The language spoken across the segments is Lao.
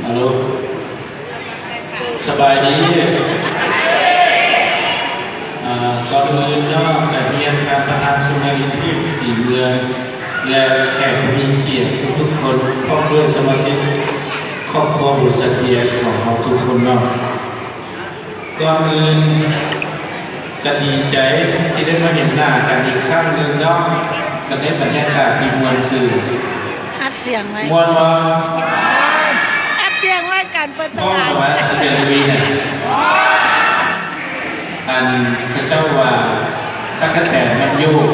ຮັລໂຫຼ ສະບາຍດີ. ອາ ກ່ອນອື່ນເນາະ ກະຮຽນທ່ານປະທານສຸນນະລີ ເທບສີເມືອງ ແລະ ແຂກຜູ້ມີກຽດທຸກໆຄົນ ພ້ອມດ້ວຍສະມາຊິກຄອບຄົວບໍລິສັດ ພີເອສ ຂອງເຮົາທຸກຄົນເນາະ. ກ່ອນອື່ນກະດີໃຈທີ່ໄດ້ມາເຫັນໜ້າກັນອີກຄັ້ງໜຶ່ງເນາະ ກັນໃນບັນຍາກາດທີ່ມ່ວນຊື່ນ. ອັດສຽງໄວ້ ມ່ວນບໍ່? ອັດສຽງໄວ້ ການເປີດຕະຫຼາດ ພ້ອມແລ້ວວ່າທີ່ຈະລຸຍນະ. ອັນເຂົາເຈົ້າວ່າຕັກກະແຕນມັນໂຍກ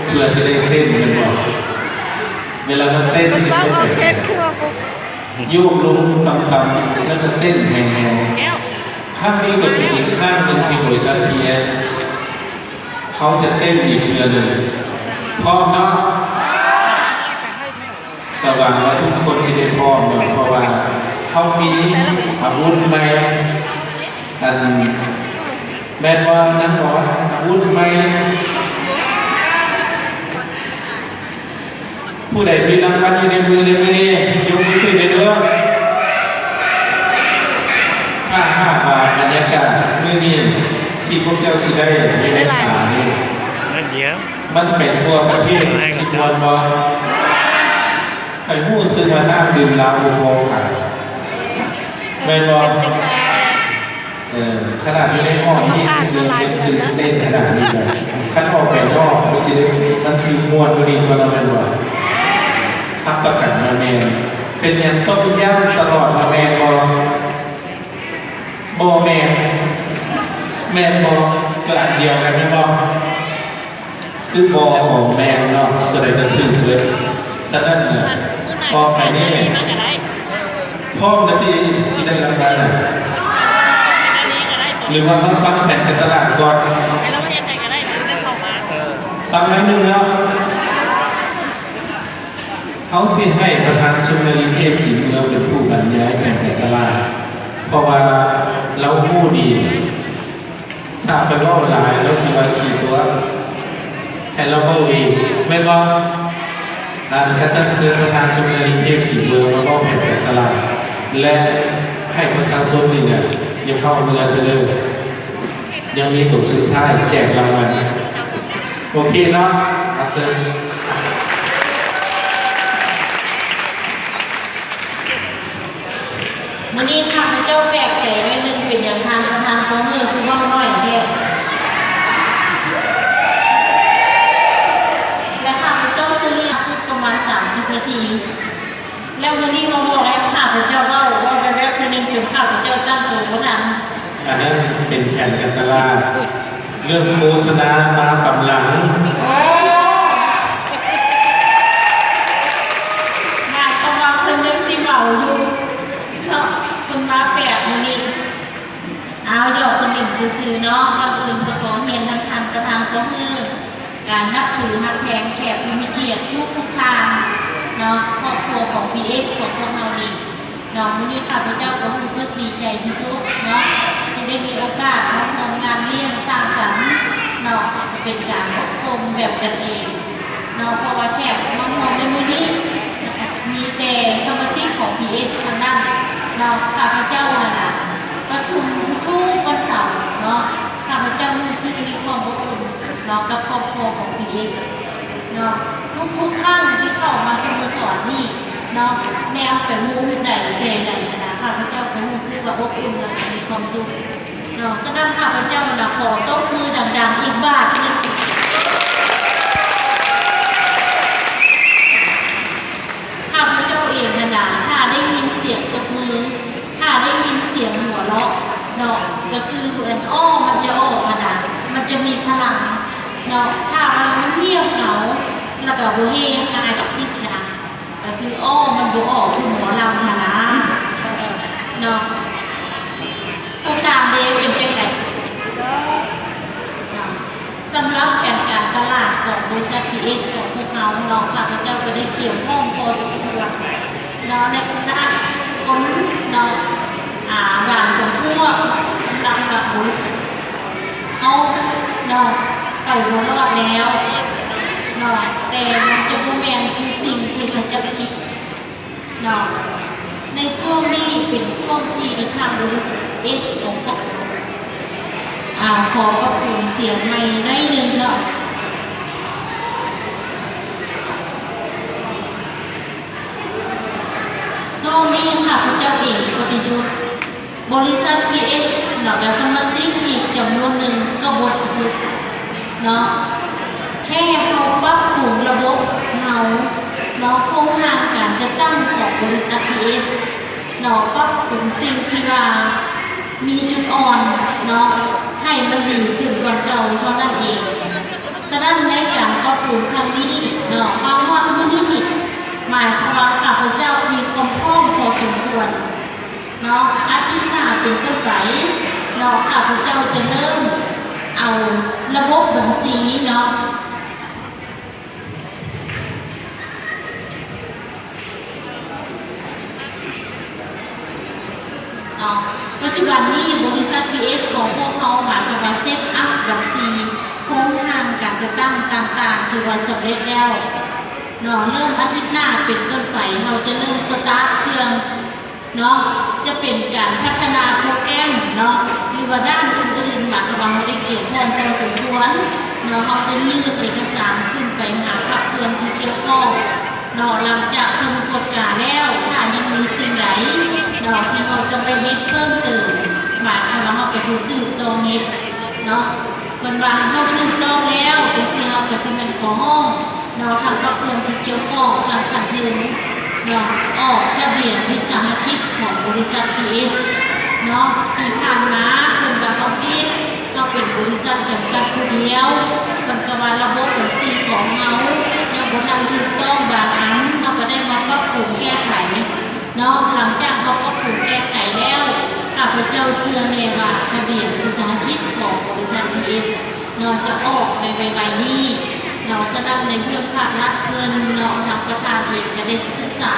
ເພື່ອຊິໄດ້ເຕັ້ນແມ່ນບໍ່? ເວລາມັນເຕັ້ນ ມັນຊິໂຍກໄປ ເພງຄືວ່າ ໂຍກລົງຕ່ຳໆ ແລ້ວກໍເຕັ້ນແຮງໆ. ຄັ້ງນີ້ກໍເປັນອີກຄັ້ງໜຶ່ງທີ່ບໍລິສັດ ພີເອສ ເຮົາຈະເຕັ້ນອີກເທື່ອໜຶ່ງ. ພ້ອມເນາະ? ກໍຫວັງວ່າທຸກຄົນຊິໄດ້ພ້ອມເນາະ ເພາະວ່າເຮົາມີອາວຸດໃໝ່ ອັນ ແມ່ນບໍ່ນາງໝໍ? ອາວຸດໃໝ່. ຜູ້ໃດມີລາງວັນຢູ່ໃນມືໃນມື້ນີ້ ຍົກມືຂຶ້ນໄດ້ເດີ້. ຖ້າຫາກວ່າບັນຍາກາດມື້ນີ້ທີ່ພວກເຈົ້າຊິໄດ້ຢູ່ໃນຂານີ້ ມັນໄປທົ່ວປະເທດ ຊິມ່ວນບໍ່? ຂ້ອຍຮູ້ສຶກວ່ານ້ຳດື່ມລາວບໍ່ພໍຂາຍ ແມ່ນບໍ່? ເອີ ຂະໜາດຢູ່ໃນຫ້ອງນີ້ຊື່ໆ ຍັງຕື່ນເຕັ້ນຂະໜາດນີ້ແຫຼະ. ຄັນອອກໄປນອກ ມັນຊິໄດ້ ມັນຊິມ່ວນກວ່ານີ້ຕົວະ ແມ່ນບໍ່? ຮັບປະກັນວ່າແມ່ນ. ເປັນຫຍັງຕ້ອງຢ້ານຕະຫຼອດວ່າແມ່ນບໍ່? ບໍ່ແມ່ນ. ແມ່ນບໍ່? ກໍອັນດຽວກັນແມ່ນບໍ່? ຄືບໍ່ຂອງແມ່ນເນາະ ຕົວໃດກໍຖືກເບິດ. ສະນັ້ນນະ ຕໍ່ໄປນີ້ ພ້ອມແລ້ວຕິ ຊິໄດ້ລາງວັນນະ ຫຼືວ່າມາຟັງແຜນການຕະຫຼາດກ່ອນ? ຟັງໜ້ອຍໜຶ່ງເນາະ. ເຮົາຊິໃຫ້ປະທານສຸນນະລີ ເທບສີເມືອງ ເປັນຜູ້ບັນຍາຍແຜນການຕະຫຼາດ ເພາະວ່າລາວຮູ້ດີ. ຖ້າຂ້ອຍເວົ້າຫຼາຍ ລາວຊິວ່າຂີ້ຕົວະ ໃຫ້ລາວເວົ້າເອງ ແມ່ນບໍ່? ອັນ ກະຊັ້ນເຊີນປະທານສຸນນະລີ ເທບສີເມືອງ ມາເວົ້າແຜນການຕະຫຼາດ ແລະ ໃຫ້ປະຊາຊົນນີ້ນະ ຢ່າຟ້າວເມືອເທື່ອເດີ ຍັງມີໂຕສຸດທ້າຍແຈກລາງວັນ. ໂອເຄເນາະ? ອາ ເຊີນ. ມື້ນີ້ຂ້າພະເຈົ້າແປກໃຈໜ້ອຍໜຶ່ງ ເປັນຫຍັງທ່ານປະທານກອງເຮີຄືເວົ້າໜ້ອຍແທ້? ແລະ ຂ້າພະເຈົ້າສະເລ່ຍສຸດປະມານສາມສິບນາທີ ແລ້ວມື້ນີ້ມາບອກໃຫ້ຂ້າພະເຈົ້າເວົ້າ ເວົ້າແວບໆໜ້ອຍໜຶ່ງ ຈົນຂ້າພະເຈົ້າຕັ້ງໂຕບໍ່ທັນ. ອັນນັ້ນເປັນແຜນການຕະຫຼາດ. ເລື່ອງໂຄສະນາມາຕຳຫຼັງ. ໂອ້ ໝາຍຄວາມວ່າເພິ່ນຍັງຊິເວົ້າຢູ່ເນາະ ເພິ່ນມາແປກມື້ນີ້. ອ້າວ ຢອກເພິ່ນຫຼິ້ນຊື່ໆເນາະ. ກ່ອນອື່ນກໍຂໍຮຽນນຳທ່ານປະທານກອງເຮີ ການນັບຖືຮັກແພງແຂກຜູ້ມີກຽດທຸກໆທ່ານເນາະ ຄອບຄົວຂອງ ພີເອສ ຂອງພວກເຮົານີ້ ເນາະ ມື້ນີ້ຂ້າພະເຈົ້າກໍຮູ້ສຶກດີໃຈທີ່ສຸດເນາະ ທີ່ໄດ້ມີໂອກາດມາຮ່ວມງານລ້ຽງສັງສັນເນາະ ກໍເປັນການອົບຮົມແບບກັນເອງເນາະ ເພາະວ່າແຂກມາຮ່ວມໃນມື້ນີ້ ມີແຕ່ສະມາຊິກຂອງ ພີເອສ ທັງນັ້ນເນາະ. ຂ້າພະເຈົ້າຫັ້ນນະ ປະຊຸມທຸກໆວັນເສົາເນາະ ຂ້າພະເຈົ້າຮູ້ສຶກມີຄວາມອົບອຸ່ນເນາະ ກັບຄອບຄົວຂອງ ພີເອສ ເນາະ ທຸກໆຄັ້ງທີ່ເຂົ້າມາສະໂມສອນນີ້ເນາະ ແນມໄປມຸມໃດແຈໃດຫັ້ນນະ ຂ້າພະເຈົ້າກໍຮູ້ສຶກວ່າອົບອຸ່ນ ແລ້ວກໍມີຄວາມສຸກເນາະ. ສະນັ້ນຂ້າພະເຈົ້ານະ ຂໍຕົບມືດັງໆອີກບາດໜຶ່ງ. ຂ້າພະເຈົ້າເອງຫັ້ນນະ ຖ້າໄດ້ຍິນສຽງຕົບມື ຖ້າໄດ້ຍິນສຽງຫົວເລາະເນາະ ກໍຄືອັນ ອໍ້ ມັນຈະອອກຫັ້ນນະ ມັນຈະມີພະລັງເນາະ. ຖ້າວ່າມັນງຽບເຫງົາ ແລ້ວກໍບໍ່ເຮຮາຈິກໆຫັ້ນນະ ກໍຄື ອໍ້ ມັນບໍ່ອອກ ຄືໝໍລຳຫັ້ນນະເນາະ. ພວກທ່ານເດ ເປັນຈັ່ງໃດເນາະ? ສຳລັບແຜນການຕະຫຼາດຂອງບໍລິສັດ ພີເອສ ຂອງພວກເຮົາເນາະ ຂ້າພະເຈົ້າກໍໄດ້ກຽມພ້ອມພໍສົມຄວນເນາະ ໃນຂະນະຄົນເນາະ ອາ ບາງຈຳພວກກຳລັງວ່າ ໂອ້ຍ ເຮົາເນາະ ໄປບໍ່ລອດແລ້ວເນາະ ແຕ່ມັນຈະບໍ່ແມ່ນຄືສິ່ງທີ່ເຂົາເຈົ້າຄິດ ເນາະ ໃນ ໃນຊ່ວງນີ້ເປັນຊ່ວງທີ່ທາງບໍລິສັດເອສຂອງພວກເຮົາ ອາ ຂໍປັບປຸງສຽງໃໝ່ໜ້ອຍໜຶ່ງເນາະ. ຊ່ວງນີ້ຂ້າພະເຈົ້າເອງກໍໄດ້ຢຸດ ບໍລິສັດພີເອສ ແລ້ວກະສະມາຊິກອີກຈຳນວນໜຶ່ງກໍບໍ່ໄດ້ຢຸດເນາະ. ແຄ່ເຮົາປັບປຸງລະບົບເຮົາເນາະ ໂຄງຮ່າງການຈັດຕັ້ງຂອງບໍລິສັດພີເອສເນາະ ປັບປຸງສິ່ງທີ່ວ່າມີຈຸດອ່ອນເນາະ ໃຫ້ມັນດີຂຶ້ນກວ່າເກົ່າເທົ່ານັ້ນເອງ. ສະນັ້ນໃນການປັບປຸງຄັ້ງນີ້ເນາະ ມາຮອດມື້ນີ້ ໝາຍຄວາມວ່າຂ້າພະເຈົ້າມີຄວາມພ້ອມພໍສົມຄວນ ເນາະ ອາທິດໜ້າເປັນຕົ້ນໄປເນາະ ຂ້າພະເຈົ້າຈະເລີ່ມເອົາລະບົບບັນຊີເນາະ ເນາະ. ປັດຈຸບັນນີ້ບໍລິສັດພີເອສຂອງພວກເຮົາ ໝາຍຄວາມວ່າເຊັດອັບບັນຊີ ໂຄງຮ່າງການຈັດຕັ້ງຕ່າງໆ ຖືວ່າສຳເລັດແລ້ວເນາະ. ເລີ່ມອາທິດໜ້າເປັນຕົ້ນໄປ ເຮົາຈະເລີ່ມສະຕາດເຄື່ອງ ເນາະ ຈະເປັນການພັດທະນາໂປຣແກຣມເນາະ ຫຼືວ່າດ້ານອື່ນໆ ໝາຍຄວາມວ່າເຮົາໄດ້ກຽມພ້ອມພໍສົມຄວນເນາະ. ເຮົາຈະຍື່ນເອກະສານຂຶ້ນໄປຫາພາກສ່ວນທີ່ກ່ຽວຂ້ອງເນາະ ຫຼັງຈາກເພິ່ນກວດກາແລ້ວ ຖ້າຍັງມີສິ່ງໃດເນາະ ທີ່ເຮົາຕ້ອງໄດ້ເຮັດເພີ່ມເຕີມ ໝາຍຄວາມວ່າເຮົາກະຊິສືບຕໍ່ເຮັດເນາະ. ເພິ່ນວ່າເຮົາຖືກຕ້ອງແລ້ວ ຈັ່ງຊີ້ເຮົາກະຊິແມ່ນຂໍຮ້ອງ ເນາະ ທາງພາກສ່ວນທີ່ກ່ຽວຂ້ອງທາງຂັ້ນເທິງເນາະ ອອກທະບຽນວິສາຫະກິດຂອງບໍລິສັດພີເອສເນາະ. ທີ່ຜ່ານມາເພິ່ນວ່າເຮົາຜິດ ເຮົາເປັນບໍລິສັດຈຳກັດຜູ້ດຽວ ເພິ່ນກໍວ່າລະບົບບັນຊີຂອງເຮົາຍັງບໍ່ທັນຖືກຕ້ອງບາງອັນ ເຮົາກໍໄດ້ມາປັບປຸງແກ້ໄຂເນາະ. ຫຼັງຈາກເຮົາປັບປຸງແກ້ໄຂແລ້ວ ຂ້າພະເຈົ້າເຊື່ອແນ່ວ່າທະບຽນວິສາຫະກິດຂອງບໍລິສັດພີເອສ ເນາະ ຈະອອກໃນໄວໆນີ້ເນາະ. ສະນັ້ນໃນເບື້ອງພາກລັດເພິ່ນເນາະ ທາງປະທານເອງກະໄດ້ສຶກສາ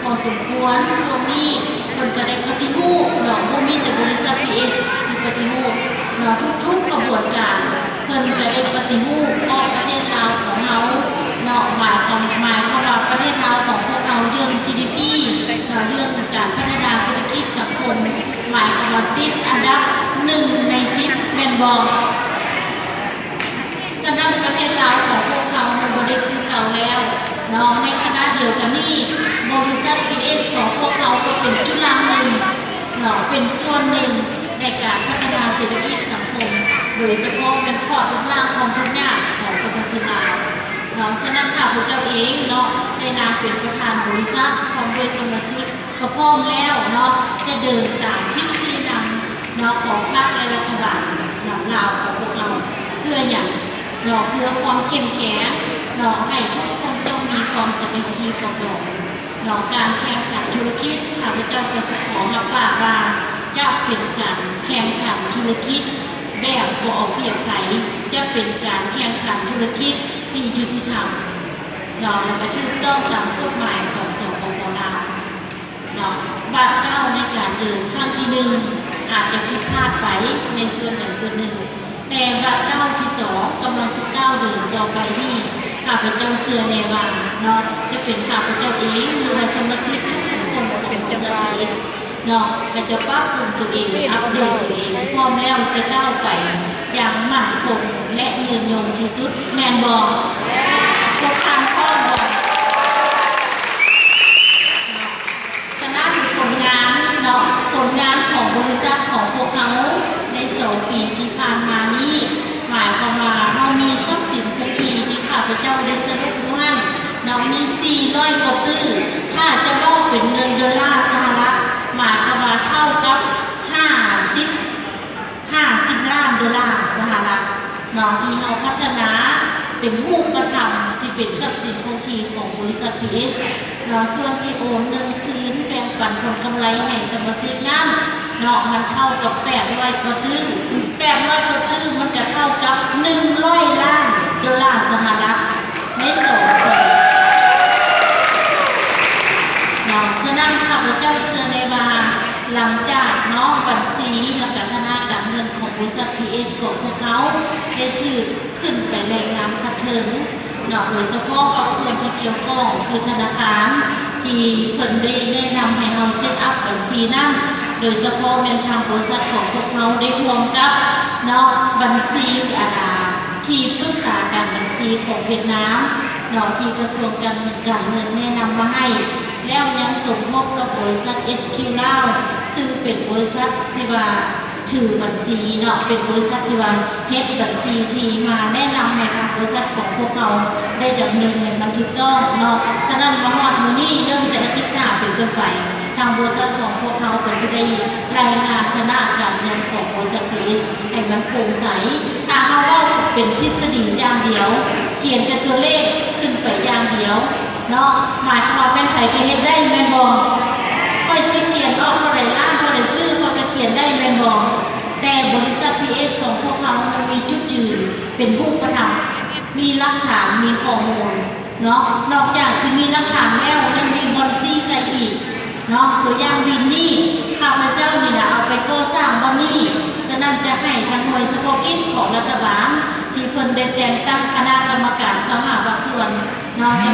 ພໍສົມຄວນ. ຊ່ວງນີ້ເພິ່ນກະໄດ້ປະຕິຮູບເນາະ ບໍ່ມີແຕ່ບໍລິສັດພີເອສທີ່ປະຕິຮູບເນາະ ທຸກໆຂະບວນການເພິ່ນກະໄດ້ປະຕິຮູບ ເພາະປະເທດລາວຂອງເຮົາເນາະ ໝາຍຄວາມ ໝາຍຄວາມວ່າປະເທດລາວຂອງພວກເຮົາເລື່ອງຈີດີພີເນາະ ເລື່ອງການພັດທະນາເສດຖະກິດສັງຄົມ ໝາຍຄວາມວ່າຕິດອັນດັບໜຶ່ງໃນສິບ ແມ່ນບໍ່? ສະນັ້ນປະເທດລາວຂອງພວກເຮົາມັນບໍ່ໄດ້ຄືເກົ່າແລ້ວເນາະ. ໃນຂະນະດຽວກັນນີ້ ບໍລິສັດພີເອສຂອງພວກເຮົາກໍເປັນຈຸລັງໜຶ່ງເນາະ ເປັນສ່ວນໜຶ່ງໃນການພັດທະນາເສດຖະກິດສັງຄົມ ໂດຍສະເພາະແມ່ນຄວາມທຸກຍາກຂອງປະຊາຊົນລາວເນາະ. ສະນັ້ນຂ້າພະເຈົ້າເອງເນາະ ໃນນາມເປັນປະທານບໍລິສັດ ພ້ອມດ້ວຍສະມາຊິກ ກໍພ້ອມແລ້ວເນາະ ຈະເດີນຕາມທິດຊີ້ນຳເນາະ ຂອງພັກ ແລະ ລັດຖະບານເນາະ ລາວຂອງພວກເຮົາ. ເພື່ອຫຍັງເນາະ? ເພື່ອຄວາມເຂັ້ມແຂງເນາະ ໃຫ້ທຸກຄົນຕ້ອງມີຄວາມສາມັກຄີປອງດອງເນາະ. ການແຂ່ງຂັນທຸລະກິດ ຂ້າພະເຈົ້າກໍຊິຂໍຮັບປາກວ່າ ຈະເປັນການແຂ່ງຂັນທຸລະກິດແບບບໍ່ເອົາປຽບໃຜ, ຈະເປັນການແຂ່ງຂັນທຸລະກິດທີ່ຍຸຕິທຳເນາະ ແລະ ກໍຖືກຕ້ອງຕາມກົດໝາຍຂອງ ສປປ ລາວ. ເນາະ ບາດກ້າວໃນການເດີນຄັ້ງທີໜຶ່ງ ອາດຈະຜິດພາດໄປໃນສ່ວນໃດສ່ວນໜຶ່ງ, ແຕ່ບາດກ້າວທີສອງກຳລັງຊິກ້າວເດີນຕໍ່ໄປນີ້ ຂ້າພະເຈົ້າເຊື່ອແນ່ວ່າເນາະ ຈະເປັນຂ້າພະເຈົ້າເອງ ຫຼືວ່າສະມາຊິກທຸກໆຄົນຂອງ ເປັນຈັງຫວະ ເນາະ ແລະ ຈະປັບປຸງຕົວເອງ ອັບເດດຕົວເອງ ພ້ອມແລ້ວຈະກ້າວໄປຢ່າງໝັ້ນຄົງ ແລະ ຍືນຍົງທີ່ສຸດ ແມ່ນບໍ່? ພວກທ່ານພ້ອມບໍ່? ສະນັ້ນຜົນງານເນາະ ຜົນງານຂອງບໍລິສັດຂອງພວກເຮົາໃນສອງປີທີ່ຜ່ານມານີ້ ໝາຍຄວາມວ່າເຮົາມີຊັບສິນຄົງທີ່ທີ່ຂ້າພະເຈົ້າໄດ້ສະຫຼຸບຢູ່ຫັ້ນເນາະ ມີສີ່ຮ້ອຍກວ່າຕື້, ຖ້າຈະເວົ້າເປັນເງິນໂດລາສະຫະລັດ ໝາຍຄວາມວ່າເທົ່າກັບຫ້າສິບ ຫ້າສິບລ້ານໂດລາສະຫະລັດເນາະ ທີ່ເຮົາພັດທະນາເປັນຮູບປະທຳ ທີ່ເປັນຊັບສິນຄົງທີ່ຂອງບໍລິສັດພີເອສເນາະ. ສ່ວນທີ່ໂອນເງິນຄືນແບ່ງປັນຜົນກຳໄລໃຫ້ສະມາຊິກນັ້ນເນາະ ມັນເທົ່າກັບແປດຮ້ອຍກວ່າຕື້, ແປດຮ້ອຍກວ່າຕື້ມັນກະເທົ່າກັບໜຶ່ງຮ້ອຍລ້ານໂດລາສະຫະລັດໃນສອງປີເນາະ. ສະນັ້ນ ຂ້າພະເຈົ້າເຊື່ອແນ່ວ່າ ຫຼັງຈາກເນາະ ບັນຊີ ແລະ ການພັດທະນາການເງິນຂອງບໍລິສັດພີເອສຂອງພວກເຮົາ ໄດ້ຖືກຂຶ້ນໄປລາຍງານຂັ້ນເທິງເນາະ ໂດຍສະເພາະພາກສ່ວນທີ່ກ່ຽວຂ້ອງ ຄືທະນາຄານ ທີ່ເພິ່ນໄດ້ແນະນຳໃຫ້ເຮົາເຊັດອັບບັນຊີນັ້ນ ໂດຍສະເພາະແມ່ນທາງບໍລິສັດຂອງພວກເຮົາໄດ້ຮ່ວມກັບເນາະ ບັນຊີ ອາ ທີ່ປຶກສາການບັນຊີຂອງຫວຽດນາມເນາະ ທີ່ກະຊວງການເງິນ ການເງິນແນະນຳມາໃຫ້ ແລ້ວຍັງສົມທົບກັບບໍລິສັດ ເອສຄິວ ລາວ ຊຶ່ງເປັນບໍລິສັດທີ່ວ່າ ຖືບັນຊີເນາະ ເປັນບໍລິສັດທີ່ວ່າເຮັດບັນຊີທີ່ມາແນະນຳໃຫ້ທາງບໍລິສັດຂອງພວກເຮົາໄດ້ດຳເນີນໃຫ້ມັນຖືກຕ້ອງເນາະ. ສະນັ້ນມາຮອດມື້ນີ້ ເລີ່ມແຕ່ອາທິດໜ້າເປັນຕົ້ນໄປ ທາງບໍລິສັດຂອງພວກເຮົາກໍຊິໄດ້ລາຍງານຖານະການເງິນຂອງບໍລິສັດ Grace ໃຫ້ມັນໂປ່ງໃສ. ຖ້າເຮົາເວົ້າເປັນທິດສະດີຢ່າງດຽວ ຂຽນແຕ່ຕົວເລກຂຶ້ນໄປຢ່າງດຽວ ເນາະ ໝາຍຄວາມວ່າແມ່ນໃຜກໍເຮັດໄດ້ແມ່ນບໍ່? ຂ້ອຍຊິຂຽນອອກເທົ່າໃດລ້ານເທົ່າໃດຕື້ ຂ້ອຍກໍຂຽນໄດ້ແມ່ນບໍ່? ແຕ່ບໍລິສັດ ພີເອສ ຂອງພວກເຮົາມັນມີຈຸດຢືນເປັນຮູບປະທຳ ມີຫຼັກຖານ ມີຂໍ້ມູນເນາະ. ນອກຈາກຊິມີຫຼັກຖານແລ້ວ ຍັງມີບ່ອນຊີ້ໃສ່ອີກເນາະ. ຕົວຢ່າງບິນນີ້ ຂ້າພະເຈົ້ານີ້ລະເອົາໄປກໍ່ສ້າງບ່ອນນີ້. ສະນັ້ນຈະໃຫ້ທາງໜ່ວຍສະເພາະກິດຂອງລັດຖະບານ ທີ່ເພິ່ນໄດ້ແຕ່ງຕັ້ງຄະນະກຳມະການຊາວຫ້າພາກສ່ວນ ເນາະ ຈະ